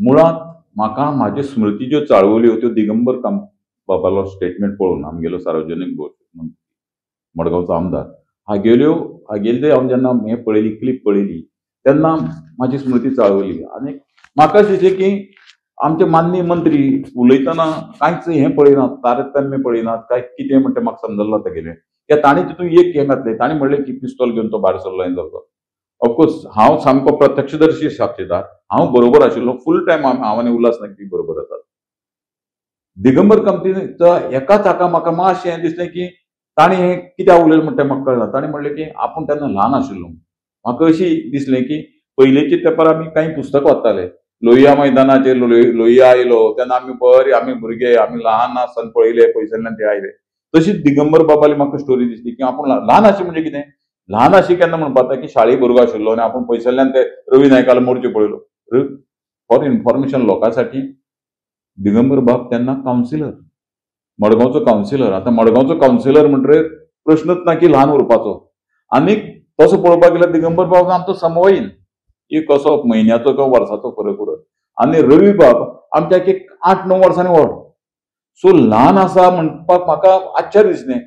मुळांत म्हाका म्हाज्यो स्मृती ज्यो चाळवल्यो त्यो दिगंबर कामत बाबालो स्टेटमेंट पळोवन, आमगेलो सार्वजनीक मडगांवचो आमदार, हागेल्यो हागेले हांव जेन्ना हें पळयली, क्लिप पळयली तेन्ना म्हाजी स्मृती चाळवली. आनी म्हाका दिसलें की आमचे माननीय मंत्री उलयतना कांयच हें पळयनात, तारतम्य पळयनात, काय कितें म्हणटा म्हाका समजलें तेगेलें. कित्याक ताणें तितून एक हें घातलें, ताणें म्हणलें की पिस्तोल घेवन तो भायर सरलो हें जालो. ऑफकोर्स हांव सामको प्रत्यक्षदर्शी साक्षीदार, हांव बरोबर आशिल्लो फूल टायम, हांव आनी उल्हास नायक बरोबर आसात. दिगंबर कामतीचो एकाच हाका म्हाका मातशें हें दिसलें की ताणें हें कित्याक उलयलें म्हणटा म्हाका कळना. ताणें म्हणलें की आपूण तेन्ना ल्हान आशिल्लो. म्हाका अशी दिसलें की पयलींचे तेंपार आमी कांय पुस्तक वाचताले, लोहिया मैदानाचेर लोहिया आयलो तेन्ना आमी बरे, आमी भुरगे, आमी ल्हान आसतना पळयले, पयसुल्ल्यान ते आयले. तशीच दिगंबर बाबाली म्हाका स्टोरी दिसली की आपूण ल्हान आशिल्लो म्हणजे कितें, ल्हान आशिल्लो केन्ना म्हणपाक जाता की शाळे भुरगो आशिल्लो आनी आपूण पयसुल्ल्यान ते रवी नायकालो मोर्चे पळयलो. फॉर इन्फॉर्मेशन लोकांसाठी, दिगंबर बाब तेन्ना कावन्सिलर, मडगांवचो कावन्सिलर. आतां मडगांवचो कावन्सिलर म्हणटकीर प्रश्नच ना की ल्हान उरपाचो. आनी तसो पळोवपाक गेल्यार दिगंबर बाब आमचो समवयीन, एक कसो म्हयन्याचो किंवा वर्साचो फरक उरत. आनी रवी बाब आमच्या एक 8-9 वर्सांनी व्हड. सो ल्हान आसा म्हणपाक म्हाका आश्चर्य दिसलें.